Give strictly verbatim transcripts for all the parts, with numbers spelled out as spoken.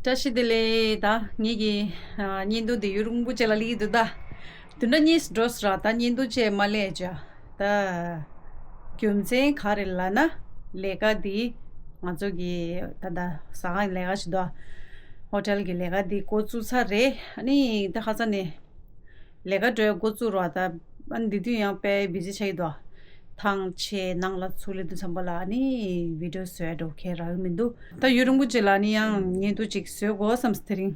བཀྲ་ཤིས་བདེ་ལེགས། ད་ངེད་ཀྱི་ཨ་བརྙན་ཐུང་དེ་ཡུན་རིང་པོ་ཅིག་ལ་སླེབས་ཀྱི་འདུག་ད་བདུན་ཕྲག་གཉིས་འགྲོ་སོང་ར། ད་བརྙན་ཐུང་ཅིག་མ་སླེབས་ཅིག་ད་རྒྱུ་མཚན་ག་རེ་ལབ་ན། ལས་ཀ་འདི་ང་ཚོ་གི་ད་ད་ཟ་ཁང་ལས་ཀ་ཞིག་འདུག་ཧོ་ཊེལ་གྱི་ལས་ཀ་འདི་འགོ་བཙུགས་ཚར་རེད། ཨ་ནི་ད་ཁ་སང་ནས་ལས་ཀ་འགྲོ་འགོ་བཙུགས་རོགས། ད་ཨ་ནི་འདི་དུས་ཡང་དཔེ་བི་ཟི་ཆགས་ཀྱི་འདུག་ཐང་ཆད་ནང་ལ་ཚུར་སླེབས་དུས་ཙམ་པ་ལ་ཨ་ནི་བི་ཌིའོ་བཟོ་ཡ་འགྲོ་ཁྱད་རག་གི་མི་འདུག་ད་ཡུན་རིང་པོ་ཅིག་ལ་ཨ་ནི་ཡང་བརྙན་ཐུང་ཅིག་བཟོ་དགོས་བསམ་སོང་དེ་རིང་།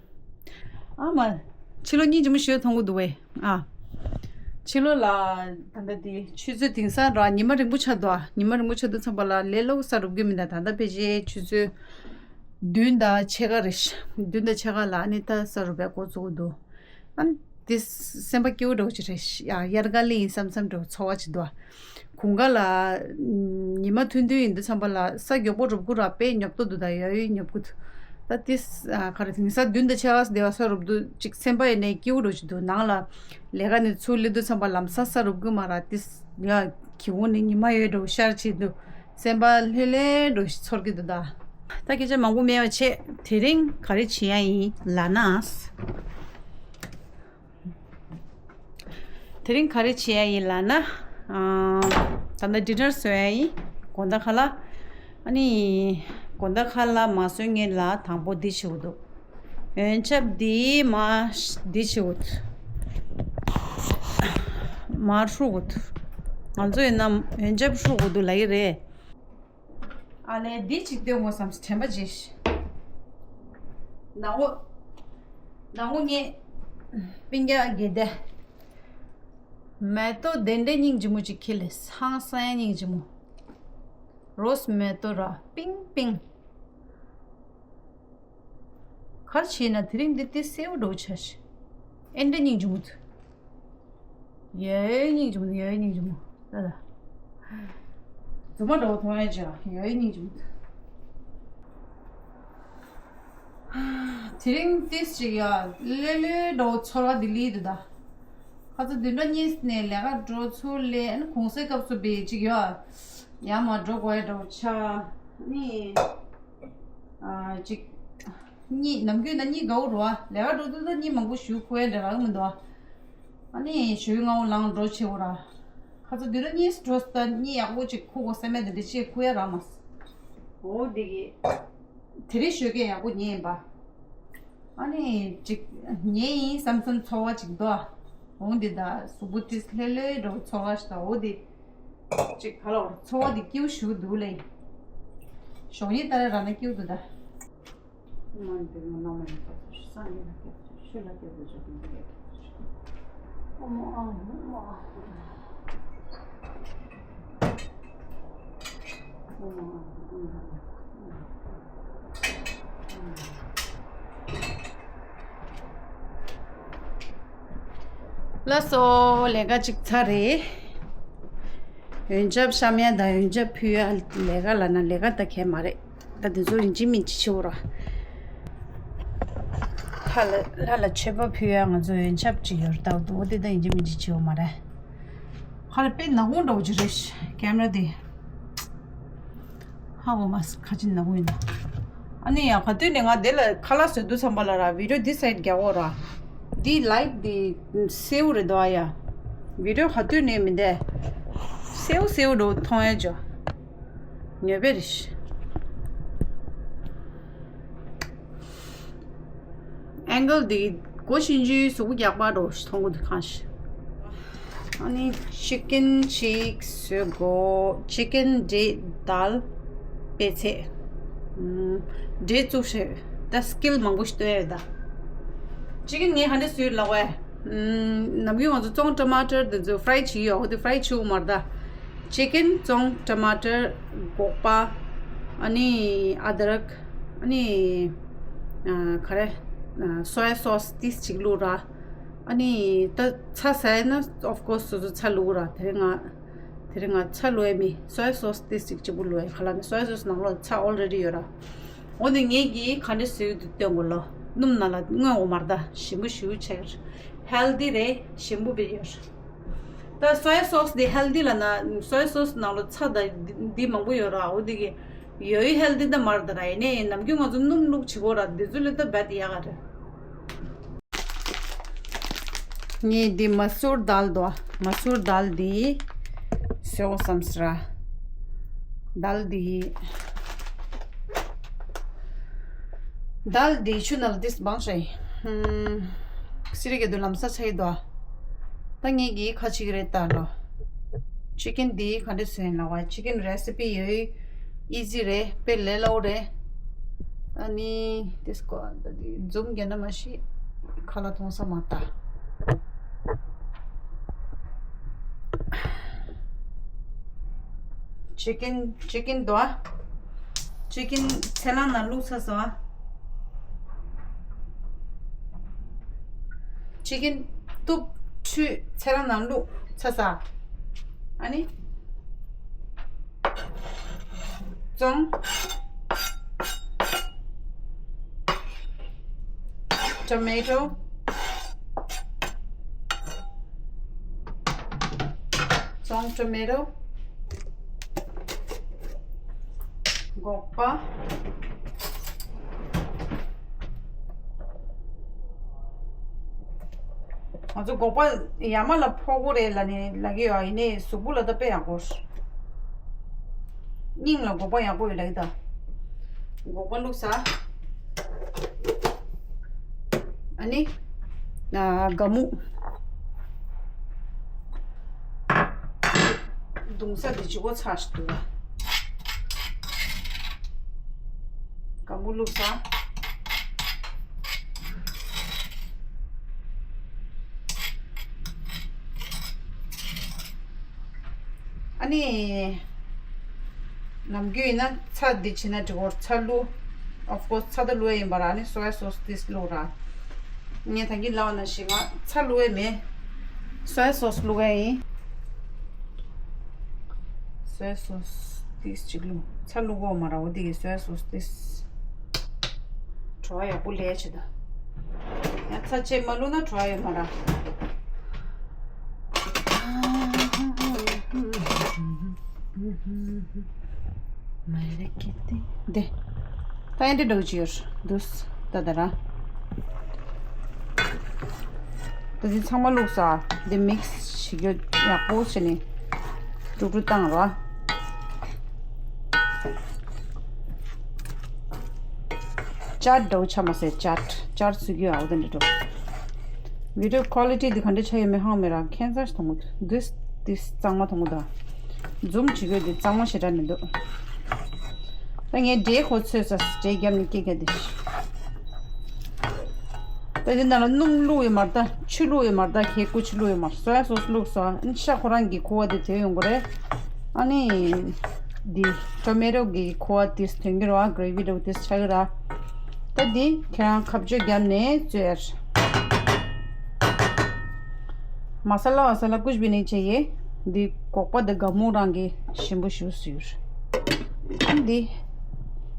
ཨ་མ། ཕྱི་ལོགས་སྙིང་རྗེ་མོ་ཞིག་མཐོང་གི་འདུག་བས། ཨ། ཕྱི་ལོགས་ལ་ད་ལྟ་དེ་ཆུ་ཚོད་དེང་སང་ར་ཉི་མ་རིང་པོ་ཆགས་འདུག་ཉི་མ་རིང་པོ་ཆགས་དུས་ཙམ་པ་ལ་ལས་སླ་པོ་ས་རུབ་གི་མི་འདུག་ད་ལྟ་ཕལ་ཆེར་ཆུ་ཚོད་བདུན་དང་ཕྱེད་ཀ་རེད། བདུན་དང་ཕྱེད་ཀ་ལ་ཨ་ནི་ད་ས་རུབ་པའི་འགོ་བཙུགས་འདུག་ཨ་ནི་དེ་སེམས་པ་སྐྱིད་པོ་འདྲ་བོ་ཅིག་རེད། ཡ་དབྱར་ཁ་སླེབས་ཡིན་བསམ་བསམ་འདྲ་བོ་ཚོར་བ་ཅིག་འདུག་དགུན་ཁ་ལ་ཉི་མ་ཐུང་ཐུང་ཡིན་དུས་ཙམ་པ་ལ་ས་མགྱོགས་པོ་རུབ་ཀྱི་ར། དཔེ་ཉོབ་ཏོ་འདུག་ད་ཡོད་ཡོད་ཉོབ་ཀྱི་འདུག་ད་དེ་ག་རེ་དེང་སང་བདུན་དང་ཕྱེད་ཀ་ཙམ་བསྡད་པ་ས་རུབ་འདུག་ཅིག་སེམས་པ་ཡེ་ནས་སྐྱིད་པོ་འདྲ་བོ་ཅིག་འདུག་ནང་ལ་ལས་ཀ་ནས་ཚུར་སླེབས་དུས་ཙམ་པ་ལམ་སང་ས་རུབ་ཀྱི་མ་ར། དེ་ཡ་གི་འོང་ནས་ཉི་མ་ཡོད་འདྲ་བོ་ཤར་བྱེད་འདུག་སེམས་པ་ལྷོད་ལྷོད་འདྲ་བོ་ཞིག་ཚོར་གྱི་འདུག་ད་ད་སྐད་ཆ་མང་པོ་མེད་པ་བྱས། དེ་རིང་ག་རེ་བྱེད་ཡ་ཡིན་ལབ་ན། དེ་རིང་ག་རེ་བྱེད་ཡ་ཡིན་ལབ་ན། ཨ། ད་ལྟ་ཌི་ནར་བཟོ་ཡ་ཡིན། དགོང་དག་ཁ་ལག་ཨ་ནི་དགོང་དག་ཁ་ལག་མ་བཟོ་སྔོན་ལ་དང་པོ་འདི་བྱེད་དགོས་འདུག་ཡོན་ཆབ་འདི་མར་འདི་བྱེད་དགོས་འདུག་མར་བསྲུབ་དགོས་འདུག་ང་ཚོ་ཡིན་ན་ཡོན་ཆབ་བསྲུབ་དགོས་འདུག་ལབ་ཀྱི་རེད། ཨ་ལས་འདི་གཅིག་སྟོན་དགོས་བསམ། དྲན་པ་བརྗེད་ཤག་ནག་པོ། ནག་པོ་ངས་སྤུན་ཀྱག་གི་དེ། མེ་ཏོག་དེ་འདྲའི་སྙིང་རྗེ་མོ་ཅིག་ཁྱེར་སླེབས། ཧང་སང་ཡ་སྙིང་རྗེ་མོ། རོས་མེ་ཏོག་ར་པིང་པིང་། ག་རེ་བྱས་ན་དེ་རིང་འདི་ཏི་སེའུ་འདྲ་བོ་ཆགས་ཤག་ཨེ་འདྲ་སྙིང་རྗེ་མོ་འདུག་ཡའི་སྙིང་རྗེ་མོ། ཡའི་སྙིང་རྗེ་མོ། ལ་ལ། རྫུན་མ་འདྲ་བོ་མཐོང་ཡ་ཅིག་ཡའི་སྙིང་རྗེ་མོ། དེ་རིང་ཏིས་ཅིག་ཡ་ལེ་ལེ་འདྲ་བོ་ཚོར་བ་འདི་ལི་འདུག་ད། ཁ་ཚ་བདུན་ཕྲག་གཉིས་ནས་ལས་ཀ་འགྲོ་ཚུར་ལས་ཨ་ནི་གུང་སེང་སྐབས་སུ་བེ་ཅིག་ཡ། ཡ་མ་འགྲོ་དགོས་ཡ་འདྲ་བོ་ཆགས་ནི། ཨ་ཅིག་གཉིད་ནམ་རྒྱུན་ན་གཉིད་དགའ་བོ་རེད་བ། ལས་ཀ་འགྲོ་དུས་ད་གཉིད་མང་པོ་ཞིག་ཁུག་ཡ་འདྲ་རག་མི་འདུག་བ། ཨ་ནི་ཞོགས་སྔ་བོ་ལངས་འགྲོ་བྱེད་དགོས་ར། ཁ་ཚ་དུས་ད་གཉིད་འགྲོ་ད་གཉིད་ཡག་པོ་ཅིག་ཁུག་དགོས་བསམ་ཡ་དེ་འདྲ་ཅིག་ཁུག་ཡ་རག་མ་སོང་། འོ་འདི་གི། དེ་རིང་ཞོགས་ཀས་ཡག་པོ་ཉལ་ཡིན་པ། ཨ་ནི་ཅིག་ཉལ་ཡིན་བསམ་བསམ་ཚོར་བ་ཅིག་འདུག་ཨ། འོང་འདི་ད་གཟུགས་པོ་ཏིས་ལྷོད་ལྷོད་འདྲ་བོ་ཚོར་བ་ཞིག་ད། འོ་འདི། ཅིག་ག་ལ་བར་ཚོར་བ་འདི་སྐྱིད་པོ་ཞིག་འདུག་ལེ། ཞོགས་ཉིན་ལྟར་ར་ན་སྐྱིད་པོ་འདུག་ད། ལགས་སོ། ལས་ཀ་གཅིག་ཚར་རེད། ཡོན་ཆབ་བཤམ་ཡ་དང་ཡོན་ཆབ་ཕུལ་ཡ། ལས་ཀ་ལབ་ན་ལས་ཀ་ད་གས་མ་རེད། ད་དེ་ཚོ་ཡིན་གཅིག་མིན་གཅིག་བྱེད་དགོས་ར། ལྷ་ལ་ལྷ་ལ་མཆོད་པ་ཕུལ་ཡ་ང་ཚོ་ཡོན་ཆབ་ཅིག་ཡོད་རེད། ད་འོ་དེ་ད་ཡིན་གཅིག་མིན་གཅིག་བྱེད་དགོས་མ་རེད། ཧ་ལས་པའི་ནག་པོ་འདྲ་བོ་ཅིག་རེད། ཀེམ་ར་དེ། ཧ་གོ་མ་སོང་ཁ་ཅིག་ནག་པོ་ཡིན་ན། ཨ་ནི་ཡ་ག་དུས་ནས་ང་དེ་ལ་ཁ་ལག་བཟོ་དུས་ཙམ་པ་ལ་ར་བི་ཌིའོ་འདི་སའིཌ་རྒྱག་འོ་ར། འདི་ལའིཊ་འདི་སེའུ་རེད་དོ་ཨ་ཡ། བི་ཌིའོ་ག་དུས་ནས་མི་འདས། སེའུ་སེའུ་འགྲོ་མཐོང་ཡ་ཅོ། ཉོས་པའི་རེད། ཨེང་གལ་འདི་སྒོ་ཤིན་ཅུའི་གཟུགས་པོ་རྒྱག་པ་འགྲོ་ཞིག་མཐོང་གི་འདུག་གང་ཞིག་ཨ་ནི་ཅི་ཀན་ཅིག་བཟོས་གོ། ཅི་ཀན་འབྲས་དལ་པད་ཚལ། ཨམ། འབྲས་བཙུགས་ཤིག་ད་སྐིལ་མང་པོ་ཞིག་སྟོན་ཡོད་ད། ཅི་ཀན་ངས་ག་འདྲ་བཟོས་ལབ་པས། ཨམ། ནམ་རྒྱུན་ང་ཚོ་བཙོང་ཊ་མ་ཊར་དེ་ཚོ་ཕ་རའི་བྱེད་ཀྱི་ཡོད། འོ་དེ་ཕ་རའི་བྱེད་དགོས་མ་རེད་ད། ཅི་ཀན་བཙོང་ཊ་མ་ཊར་སྒོག་པ། ཨ་ནི་ཨ་དྲག་ཨ་ནི་ཨ་ག་རེ། ཨ་སོ་ཡ་སོ་སི་ཏིས་ཅིག་བླུགས་ར། ཨ་ནི་ད་ཚྭ་ཟ་ཡ་ན་ཨོཕ་ཀོ་སི་སོ་སོ་ཚྭ་བླུགས་ར། དེ་རིང་ང་དེ་རིང་ང་ཚྭ་བླུགས་ཡ་མེད། སོ་ཡ་སོ་སི་ཏིས་ཅིག་གཅིག་པུ་བླུགས་ཡ། ག་ལ་ནི་སོ་ཡ་སོ་སི་ནང་ལོགས་ཚྭ་ཨོལ་རེ་ཌི་ཡོད་ར། འོ་ནི་ངེད་ཀྱིས་ག་འདྲ་བཟོས་ཡོད་འདུག་སྟོན་དགོས་ལོ། སྣུམ་ནང་ལ་མངོན་འོང་མ་རེད་ད། ཞིམ་པོ་ཞེ་པོ་ཆགས་ཀྱི་རེད། ཧེལ་ཐི་རེད། ཞིམ་པོ་བི་ཡོད་རེད། ད་སོ་ཡ་སོ་སི་འདི་ཧེལ་ཐི་ལབ་ན་སོ་ཡ་སོ་སི་ནང་ལོགས་ཚྭ་དང་འདི་འདི་མང་པོ་ཡོད་ར། འོ་འདི་གི་ ཡོད་ཧེལ་དི་ད་མར་ད་ར་ཡིན་ནི་ནམ་རྒྱུན་ང་ཚོ་སྣུམ་བླུགས་བྱེད་གོ་ར་འདི་ཚོ་ལས་ད་བད་ཡག་ག་རེད། ངས་འདི་མ་སུར་དཱལ་དོ། མ་སུར་དཱལ་འདི་སོ་བསམ་སྲ། དཱལ་འདི། དཱལ་འདི་ཆུ་ནང་ལ་འདི་སྦང་ཤ་ཡིན། ཧུམ། སི་རི་གེ་དུ་ལམ་ས་ཆ་ཡི་དོ། ད་ངས་གི་ཁ་ཅིག་རེད་ད་ལོ། ཅི་ཀན་འདི་ག་འདྲ་བཟོས་ཡིན་ལ་བ། ཅི་ཀན་རེ་སི་པི་ཡོད། ཨི་ཛི་རེད། དཔེ་ལས་སླ་བོ་རེད། ཨ་ནི་དེ་སྐོར་ད་དེ་འཛུམ་རྒྱག་ན་མ་ཤི། ཁ་ལ་མཐོང་ས་མ་ལྟ། ཅི་ཀན་ཅི་ཀན་དོ། ཅི་ཀན་ཚལ་སླང་ནང་བླུགས་ཚར་སོང་ཨ། ཅི་ཀན་གཏུབ་ཁྲུས་ཚལ་སླང་ནང་བླུགས་ཚར་ས། ཨ་ནི། བཙོང་། ཊོ་མེ་ཊོ། བཙོང་ཊོ་མེ་ཊོ། སྒོག་པ། ང་ཚོ་སྒོག་པ་ཡ་མ་ལ་ཕོག་གོ་རེད་ལ་ནི་ལ་གི་ཡོད་ཡིན་ནའི་གཟུགས་པོ་ལ་ད་དཔེ་ཡག་པོ། སྙིང་ལ་སྒོག་པ་ཡག་པོ་ཡོད་ལ་གི་ད། སྒོག་པ་བླུགས་ས། ཨ་ནི། ཨ། སྒ་སྨུག་གདུང་ས་དེ་ཅི་གོ་ཚ་ཞིག་འདུག་ལ། སྒ་སྨུག་བླུགས་ས། ཨ་ནི། ནམ་རྒྱུན་ཡིན་ན་ཚྭ་འདི་བྱེད་ན་འགྲིག་གོ། ཚྭ་བླུགས། Of course ཚྭ་ད་བླུགས་ཡ་ཡིན་པ་ར། ཨ་ནི་soya sauce ཏིས་བླུགས་ར། ངས་ད་གིན་ལབ་པ་ནང་བཞིན་ང་ཚྭ་བླུགས་ཡ་མེད། Soya sauce བླུགས་ཡ་ཡིན། Soya sauce ཏིས་ཅིག་བླུགས། ཚྭ་བླུགས་གོ་མ་ར། འོ་དེ་གི་soya sauce ཏིས། བྲོ་བ་ཡག་པོ་ལས་བྱེད་ད། ཡང་ཚྭ་ཆེ་མ་བླུགས་ན་བྲོ་བ་ཡོད་མ་ར། འདི། ད་ཡང་འདི་འདྲ་བོ་ཅིག་ཡོད་འདུག་ད་ད་ར། ད་འདི་ཚང་མ་བླུགས་ས། འདི་མིག་སི་བྱེད་རྒྱུ་ཡག་པོ་བྱས་ནས་དཀྲུག་དཀྲུག་བཏང་ར། ཅཊ་འདྲ་བོ་ཆགས་མ་སོང་། ཅཊ་ཅཊ་བཟོ་རྒྱུ་ཨའོ་དེ་འདྲ་འགྲོ། video quality འདི་ག་འདྲ་ཆགས་ཡོད་མེད་ཧང་མེད་ར། ཁྱད་མཚར་ཞིག་མཐོང་གི་འདུག་འདི་གཙང་མ་མཐོང་གི་འདུག་འཛུམ་བྱེད་རྒྱུ་འདི་གཙང་མ་ཞེ་དྲག་མི་འདུག་ད་ངས་འབྲས་ཁོ་ཚོས་ས་འབྲས་རྒྱབ་ནས་སྐྱེ་ག་འདི། ད་འདི་ནང་ལ་སྣུམ་བླུགས་ཡོད་མ་རེད། ད་ཆུ་བླུགས་ཡོད་མ་རེད། ད་གས་ཀུ་ཆུ་བླུགས་ཡོད་མ་རེད། soya sauce བླུགས་སོང་། ཨ་ནི་ཤ་ཁོ་རང་གི་ཁུ་བ་དེ་དོད་ཡོང་གི་རེད། ཨ་ནི་འདི་tomato གི་ཁུ་བ་དེ་དོན་གྱི་རེད་བ། gravy འདྲ་བོ་དེ་ཆགས་ཀྱི་རེད། ད་འདི་ཁྱེད་རང་ཁ་བཅོས་བརྒྱབ་ནས་བཙོས། མ་ས་ལ་བ་ས་ལ་ཀུ་ཅི་བི་ནི་བྱས་ཡེ། འདི་སྒོག་པ་འདི་སྒ་སྨུག་རང་གི་ཞིམ་པོ་ཞུ་སུ་ཡོད། ཨ་ནི་འདི་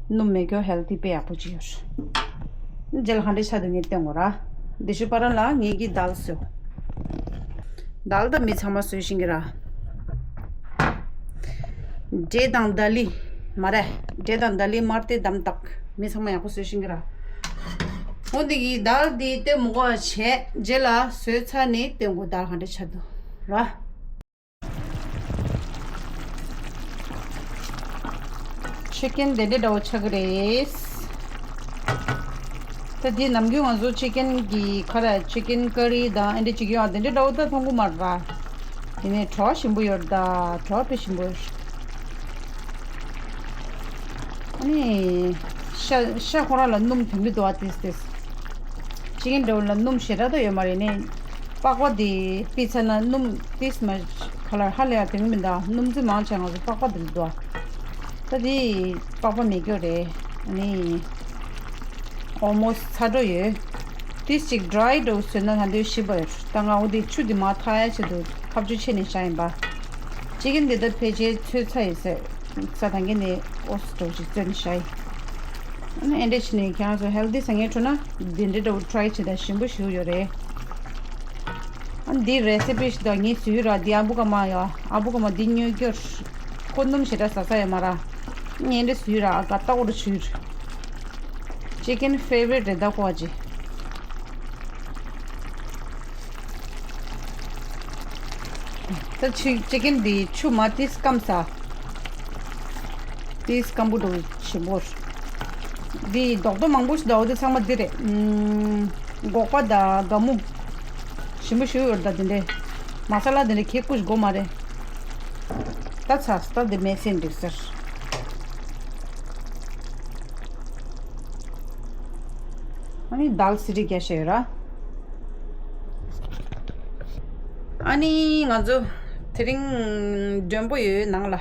སྣུམ་མེད་ཀྱོ་healthy དཔེ་ཡག་པོ་ཅིག་ཡོད། རྗེས་ལ་ག་འདྲ་ཆགས་འདུག་ངས་བསྟན་དགོས་ར། འདི་ཞུ་པ་ར་ལ་ངེད་ཀྱིས་དཱལ་བཟོས། དཱལ་ད་མི་ཚང་མ་བཟོས་ཤིང་གི་ར། འབྲས་དང་དཱལ་ལི། མ་རེད། འབྲས་དང་དཱལ་ལི་དམར་ཏེ་དམ་བཏགས། མི་ཚང་མ་ཡག་པོ་བཟོས་ཤིང་གི་ར། འོ་འདི་གི་དཱལ་འདི་ལྟད་མོ་གོ་བྱས་རྗེས་ལ་བཟོས་ཚར་ནས་བསྟན་དགོས། དཱལ་ག་འདྲ་ཆགས་འདུག་ར། ཅི་ཀན་དེ་འདྲ་འདྲ་བོ་ཆགས་ཀྱི་རེད། ད་དེ་ནམ་རྒྱུན་ང་ཚོ་ཅི་ཀན་གྱི་ཁ་ར་ཅི་ཀན་ཀ་རི་དང་ཨེ་འདྲ་ཅིག་ཡོད་ཨ། དེ་འདྲ་འདྲ་བོ་ད་མཐོང་གི་མ་རེད་པ། དེ་ནས་བྲོ་བ་ཞིམ་པོ་ཡོད་རེད། ད་བྲོ་བ་དཔེ་ཞིམ་པོ་ཡོད་རེད། ཨ་ནི་ཤ་ཤ་ཁོ་རང་ལ་སྣུམ་དེ་འདྲ་འདུག་ཨ། ཏིས་ཏིས། ཅི་ཀན་འདྲ་བོ་ལ་སྣུམ་ཞེ་དྲག་ད་ཡོད་མ་རེད་ནི། པགས་པ་དེ་ཕུད་ཚར་ན་སྣུམ་ཏིས་མ་ཁ་ལར་ཧ་ལས་ཡ་དེ་མི་འདུག་སྣུམ་རྩི་མང་ཆེ་ང་ཚོ་པགས་པ་དེ་ལ་འདུག་ད་དེ་པགས་པ་མེད་རྒྱུ་རེད། ཨ་ནི་almost ཚར་འགྲོ་ཡོད། ཏིས་ཅིག་dry འདྲ་བོ་བཟོས་ན་ད་འདོད་ཤི་བ་ཡོད། ད་ང་འོ་དེ་ཆུ་དེ་མ་ཐག་ཡ་ཆེད་དུ་ཁ་བཅུ་ཆེ་ནས་བཞག་ཡིན་པ། ཅི་ཀན་དེ་ད་ཕལ་ཆེར་ཚོས་ཚར་ཡིན་ཟེར། ས་དང་གི་ནས་ཨོ་སི་འདྲ་བོ་ཅིག་བཙོས་ནས་བཞག་ཡིན། ཨ་ནི་ཨེ་འདྲ་བྱས་ནས་ཁྱེད་རང་ཚོ་healthy ཟ་མཁན་འཕྲོད་ན་འདི་འདྲ་འདྲ་བོ་try བྱེད་ད་ཞིམ་པོ་ཞིག་ཡོད་རེད། ཨ་འདི་recipe ཞིག་ད་ངས་བཟོས་ཡོད་ར། འདི་ཨ་བུ་ཀ་མ་ཡ། ཨ་བུ་ཀ་མ་འདི་སྨྱོ་རྒྱུར། ཁོ་སྣུམ་ཞེ་དྲག་ཟ་ས་ཡོད་མ་ར། ངན་རེ་སུ་ར་ག་ཏག་རུ་ཆུ། Chicken favorite རེད་ད་ཁོ་ཅི། ད་ཆུ་chicken འདི་ཆུ་མ་ཏིས་སྐམ་ས། ཏིས་སྐམ་པོ་འདུག་ཞིམ་པོ། འདི་རྡོག་རྡོག་མང་པོ་ཞིག་འདུག་འོ་དེ་ཚང་མ་འདི་རེད། ཨུམ། སྒོག་པ་དང་སྒ་མུ། ཞིམ་པོ་ཞིག་ཡོད་ད་དེ་འདྲས། མ་ས་ལ་དེ་འདྲས་ཁེ་ཀུ་ཞིག་དགོས་མ་རེད། ད་ཚ་ད་འདི་མེད་སེ་འགྲིག་ཟེར། ཨ་ནི་དཱལ་སི་ཏི་རྒྱ་ཤེ་ར། ཨ་ནི་ང་ཚོ་དེ་རིང་མགྲོན་པོ་ཡོད་ནང་ལ།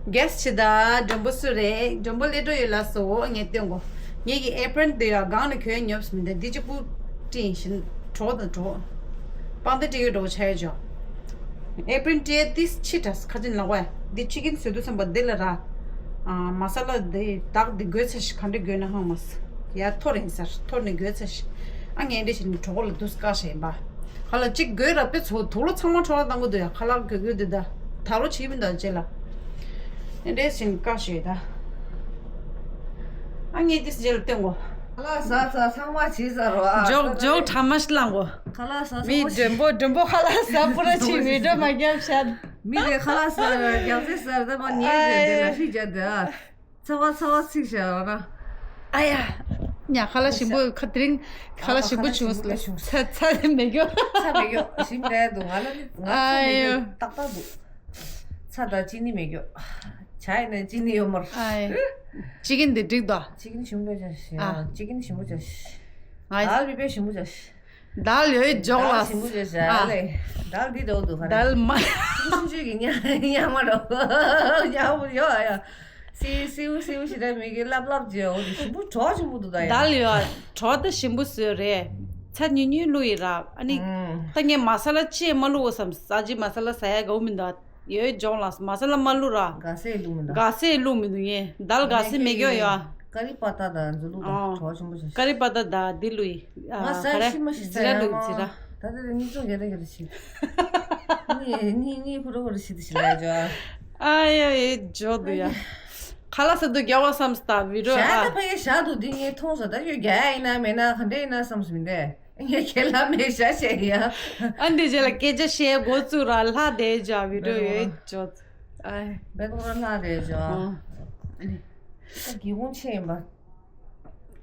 གེ་སི་ཊི་ཆེ་ད་མགྲོན་པོ་སུ་རེད། མགྲོན་པོ་སླེབས་འགྲོ་ཡོད་ལ་སོ་ངས་སྟོན་གོ། ངེད་ཀྱི་ཨེ་པི་རན་དེ་ཡ་སྒང་ནས་གྱོན་ཉོབས་མི་འདུག་འདི་གཅིག་པུ་སྤྲིན་བཞིན་གྲོགས་དང་གྲོགས། པང་གདན་སྤྲད་ཡོད་འགྲོ་བོ་ཆ་ཡོད་ཅོ། ཨེ་པི་རན་སྤྲད་ཏིས་ཕྱི་དྲགས་ཁ་ཅིན་ལག་པ་འདི་ཕྱི་ཀིན་བཟོས་དུས་ཙམ་པ་འདི་ལ་ར། ཨ་མ་ས་ལ་འདི་དག་འདི་དགོས་ཚ་ཞིག་ག་འདྲ་དགོས་ན་ཧང་མ་ས། ཡ་ཐོར་ཡིན་ཟེར་ཐོར་ནས་དགོས་ཚ་ཞིག་ཨ་ངས་འདྲ་ཞིག་ནི་གྲོགས་ལ་དུས་བཀག་ཞེས་ཡིན་པ། ཧ་ལ་གཅིག་དགོས་ར་དཔེ་ཚོ་དུག་ལོ་ཚང་མ་འཕྲོ་བརླག་བཏང་གི་འདུག་ཡ་ཁ་ལག་གོས་གོས་འདི་ད་ད་རོ་བྱིས་མི་འདུག་རྗེས་ལ། འདྲ་ཞིག་བཀག་ཞེས་ད། ཨ་ངས་འདི་རྗེས་ལ་སྟོན་གོ། ཁ་ལག་ཟ་ཟ་ཚང་མ་བྱིས་ཟ་རོ་ཨ། འཇོག་འཇོག་ཁྲ་མ་ཤི་ལང་གོ། ཁ་ལག་ཟ་ཚང་མ་མི་བྱིས། མགྲོན་པོ་མགྲོན་པོ་ཁ་ལག་ཟ་པུ་ར་ཆི་མི་འགྲོ་མ་རྒྱབ་ཤ། མི་དེ་ཁ་ལག་ཟ་རྒྱག་ཚེ་ཟ་ར་ད་མ་ཉལ་རེད་དེ་ལ་ཧྲིག་རྒྱག་དེ་ཨ། ཚ་བ་ཚ་བ་ཚིག་བྱ་བ་ན། ཨ་ཡ། ཉ་ཁ་ལག་ཞིམ་པོ་ཁ་དེ་རིང་ཁ་ལག་ཞིམ་པོ་བྱུང་ལ་ཚ་ཚ་དེ་མེ་གྱོ། ཚ་མེ་གྱོ་ཞིམ་རེད་འདུག་ང་ལ་ནི་ང་ཚ་མེ་གྱོ་ཨ་ཡོ། ཏག་ཏག་འདུག་ཚ་དང་ཅི་ནི་མེ་གྱོ། ཇ་ཡིན་ན་ཅི་ནི་ཡོད་མར། ཨ་ཡ། ཅི་གིན་དེ་འགྲིག་དོ། ཅི་གིན་ཞིམ་པོ་བྱ་ཞིག་ཨ། ཅི་གིན་ཞིམ་པོ་བྱ་ཞིག་ང་ཨ་བི་བེ་ཞིམ་པོ་བྱ་ཞིག་དལ་ཡོད་འཇོག་ལ། དལ་ཞིམ་པོ་བྱས་བྱས་ཨ། ལེ། དལ་འདི་འདྲ་བོ་འདུག་ག་རེ། དལ་མ། ཆུང་ཆུང་གི་ཉ་ཉ་མ་འདྲ་བོ། ཉ་བོ་ཡོད་ཨ་ཡ། སིའུ་སིའུ་སིའུ་ཞེ་དྲག་མི་གི་ལབ་ལབ་བྱས་འོ་དེ་ཞིམ་པོ་གྲོགས་ཞིམ་པོ་འདུག་ད་ཡ། དལ་ཡོད་གྲོགས་ད་ཞིམ་པོ་བཟོས་རེད། ཚ་ཉུང་ཉུང་བླུགས་ཡི་ར་ཨ་ནི། ད་ངས་མ་ས་ལ་ཅི་མ་བླུགས་བསམ་ས་ཅི་མ་ས་ལ་ཟ་ཡ་དགའ་བོ་མི་འདུག་ཡོད་ཇོང་ལ་མ་ས་ལ་མ་བླུགས་ར། ག་སེ་བླུགས་མི་འདུག་ག་སེ་བླུགས་མི་འདུག་ངས་དལ་ག་སེ་མེད་གྱོ་ཡོད། ཀ་རི་པ་ཏ་དང་མཛུ་གླུ་དང་ཨོ། གྲོགས་ཆེན་པོ་བྱ་ཤི། ཀ་རི་པ་ཏ་དང་འདི་བླུགས་ཡི། ང་ཟ་ཤི་མ་ཤི་ཟ་ཡ་མ། ཛི་ར་བླུགས་ཛི་ར། ད་ལྟ་དེ་གཉིས་ཚོ་ག་རེ་ག་རེ་ཤི། གཉིས་གཉིས་གཉིས་ཁུ་རོ་ཁུ་རོ་ཤི་དུ་ཤི་ལ་ཡ་ཇོ། ཨ་ཡ་ཡེ་ཇོ་དུ་ཡ། ཁ་ལག་ཟ་དུ་རྒྱ་བ་བསམ་སྟ་བི་རོ་ཞག་ཨ། ད་ཕ་གི་ཞག་དུ་འདི་ངས་མཐོང་ས་ད་ཡོད་རྒྱ་ཡ་ཡིན་ན་མེད་ན་ག་འདྲ་ཡིན་ན་བསམ་སུ་མི་འདས། ངས་ཁྱེད་ལ་མེད་ཤ་བཤད་ཡ། ཨ་འདི་རྗེས་ལ་སྐད་ཆ་བཤད་འགོ་བཙུགས་ར་ལྷག་བསྡད་ཅག་བི་ཌིའོ་ཡོད་ཅོ། ཨ། བེ་ཀོང་ར་ལྷག་བསྡད་ཅོ། ཨ་ནི། ད་སྒེའུ་ཁུང་ཕྱེ་ཡིན་པ།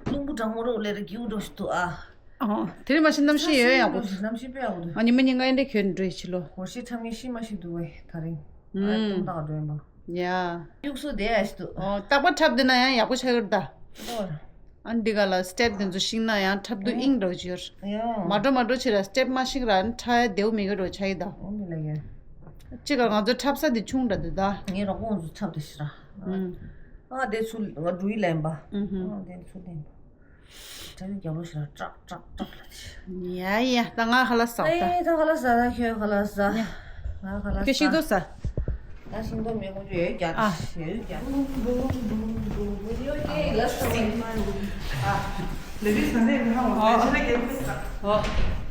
རླུང་བུ་གྲང་མོ་རོ་ལས་ར་སྒེའུ་འགྲོ་ཞིག་འདུག་ཨ། ཨོ། དེ་རིང་མ་ཤི་གནམ་གཤིས་ཡོད་ཡག་པོ་འདུག་གནམ་གཤིས་དཔེ་ཡག་པོ་འདུག་ཨ་ཉི་མ་ཉིན་ཀ་ཨེ་འདྲ་གྱོན་འགྲོ་ཡི་ཕྱི་ལོ། སྒོར་གཞས་འཁྲབ་མཁན་ཤི་མ་ཤི་འདུག་བས་དེ་རིང་། ཨ་ཏུང་ཏག་འགྲོ་ཡིན་པ། ཡ། གཡུག་སོ་དེ་ཡ་ཞིག་འདུག་ཨོ། རྟག་པར་འཁྲབ་བསྡད་ན་ཡང་ཡག་པོ་ཆགས་ཀྱི་རེད་ད། ཨོ། ཨ་འདི་ག་ལ་སི་ཊེབ་དེ་ཚོ་བཤིག་ན་ཡང་འཁྲབ་དུས་ཨིང་འདྲ་བོ་ཅིག་ཡོད། ཡ། མ་འགྲོ་མ་འགྲོ་ཕྱིར་ར་སི་ཊེབ་མ་བཤིག་ར་འཁྲབ་ཡ་བདེ་བོ་མི་དགོས་འགྲོ་ཆ་ཡི་ད། ཨོ་མི་ལ་ཡ། གཅིག་ག་ང་ཚོ་འཁྲབ་ས་དེ་ཆུང་འདྲ་འདུག་ད། ངའི་རོགས་པ་ང་ཚོ་འཁྲབ་དེ་ཤི་ར། ཨུམ། ཨ་དེ་ཚུ་ང་འགྲོ་ཡི་ལན་པ། ཨུམ་ཧུམ། ཨ་དེ་ཚུ་ལན་པ། དེ་ནི་རྒྱབ་ལོ་ཞིག་ལ་ཀྲག་ཀྲག་ཀྲག་ལ་དེ། ཡ་ཡ་ད་ང་ཁ་ལག་ཟ་ད། ཨེ་ད་ཁ་ལག་ཟ་ད་ཁྱོད་ཁ་ལག་ཟ། ཡ། ང་ཁ་ལག་ཟ། ཁྱོད་ཤིང་ཏོག་ཟ། ད་ཤིང་ཏོག་མི་དགོས་རྒྱུ་ཡོད་རྒྱ། ཨ། ཡོད་རྒྱ། ཨ། ལེ་བི་ཟ་ནས་མི་ཧ་བ་ཨ། ཟ་ཆ་ལ་རྒྱབ་ལོ་ཟ། ཨ།